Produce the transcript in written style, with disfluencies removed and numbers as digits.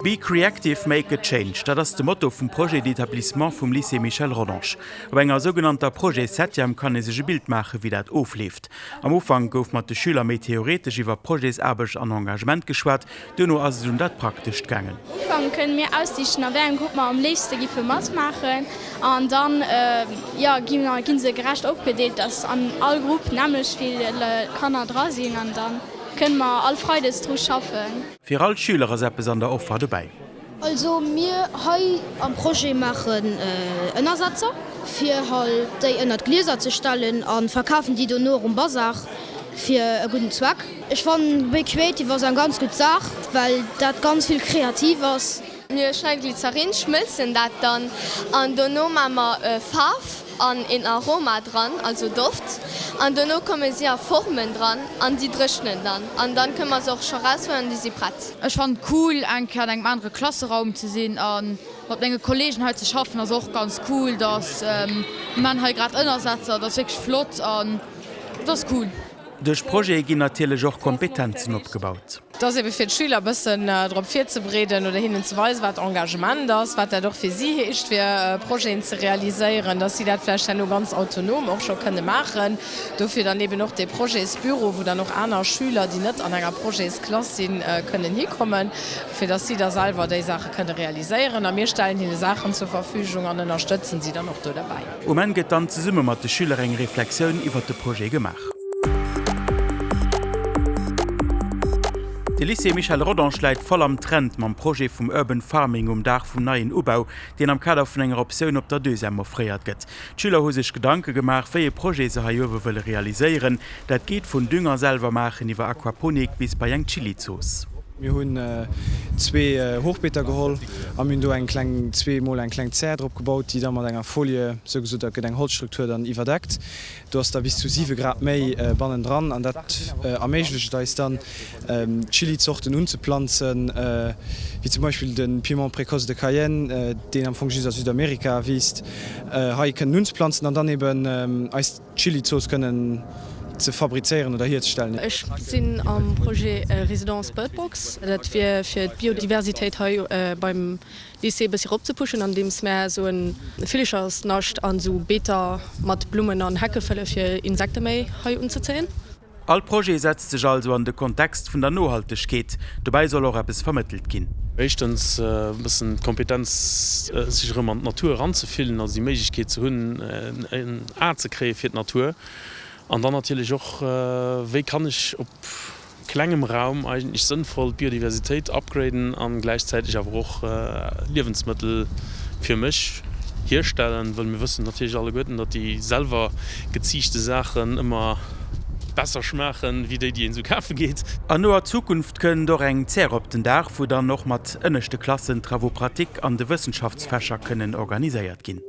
Be creactive, make a change, dat ass de Motto vum Projet d'établissement vum Lycée Michel Rodange. Op enger sougenannter Projets-Septième kann ee sech e Bild maachen, wéi dat ofleeft. Am Ufank gouf mat de Schüler méi theoretesch iwwer Projetsaarbecht an Engagement geschwat, duerno ass et un dat Praktescht gaangen. Am Ufank kënne mir aussichen, a wéi engem Grupp mer am léifste giffe matmaachen an dann, jo, gi se gerecht opgedeelt, dass an all Grupp nämmlecht vill Kanner dra sinn an da kënne mer all Freides dru schaffen. Fir all Schüler ass eppes an der Offer dobäi. Also mir hei am Projet maachen Ënnersetzer fir halt déi ënnert d'Glieser ze stellen a verkafen déi dono och um Bazar fir e gudden Zweck. Ech fannen Be Creative ass eng ganz gutt Saach well dat ganz vill kreativ ass. Mir schneiden Glycerin, schmëlzen dat dann an dono maa mer Faarf an een Aroma dran, also Doft, an dono komme si a Formen dran an déi dréchnen dann an dann kënne mer se och scho raushuelen an déi si prett. Ech fannen et cool eng Kéier an engem anere Klasseraum ze sinn an mat menge Kollegen hei ze schaffen ass och ganz cool, dass mir man hei grad Ënnersetzer, dat ass wierklech flott an dat ass cool. Duerch Projete ginn natierlech och Kompetenzen opgebaut. Et ass ebe fir d'Schüler e bëssen drop virzebereeden oder hinnen ze weisen, wat Engagement ass, wat dat och fir si heescht, fir Projeten ze realiséieren, dass si dat vläicht herno ganz autonom och scho kënne maachen. Dofir dann eben och dee Projetsbüro, wou dann och aner Schüler, déi net an enger Projetsklass sinn, kënnen hikommen, fir dass si da selwer déi Saache kënne realiséieren. A mir stellen hinne Saachen zur Verfügung an ënnerstëtzen si dann och do derbäi. Um Enn gëtt dann zesumme mat de Schüler eng Reflexioun iwwert de Projet gemaach. De Lycée Michel Rodange läit voll am Trend mam Projet vum Urban Farming um Daach vum neien Ubau, deen am Kader vun enger Optioun op der Deuxième offréiert gëtt. D'Schüler hu sech Gedanke gemaach, wéi e Projet se hei uewe wëlle realiséieren. Dat geet vun Dünger selwer maachen iwwer Aquaponik bis bei eng Chilizooss. Mir hunn zwee Hochbeeter geholl a mir hunn do eng kleng, zweemol eng kleng Zär drop gebaut, déi da mat enger Folie, sougesot, dat gëtt eng Holzstruktur dann iwwerdeckt. Do ass da bis zu 7 Grad méi bannendran an dat erméiglecht et eis dann, Chilizorten unzeplanzen, wéi zum Beispill de Piment précoce de Cayenne, deen am Fong just a Südamerika wiisst, hei kënnen unzeplanzen an dann eben eis Chilizooss kënnen ze fabrizéieren oder hierzestellen. Ech sinn am Projet Résidence Birdbox. Dat wier fir d'Biodiversitéit hei beim Lycée e bëssi rop ze pushen, andeems mär esou e Villechersnascht an esou Beeter mat Blummen an Hecke fëlle fir Insekte méi hei unzezéien. All Projet setzt sech also an de Kontext vun der Nohaltegkeet. Dobäi soll och eppes vermëttelt ginn. Éischtens e bëssen d'Kompetenz, sech erëm an d'Natur eranzefillen, also déi Méiglechkeet ze hunn, en A ze kréie fir d'Natur. An dann natierlech och, wéi kann ech op klengem Raum eigentlech sënnvoll d'Biodiversitéit upgraden an gläichzäiteg awer och Liewensmëttel fir mech hierstellen, wëll mir wëssen natierlech alleguerten, datt déi selwer geziichte Saachen ëmmer besser schmaachen, wéi déi, déi een esou kafe geet. An noer Zukunft kënnt och eng Zär op den Daach, wou dann och mat ënneschte Klassen Travaux pratiques an de Wëssenschaftsfächer kënnen organiséiert ginn.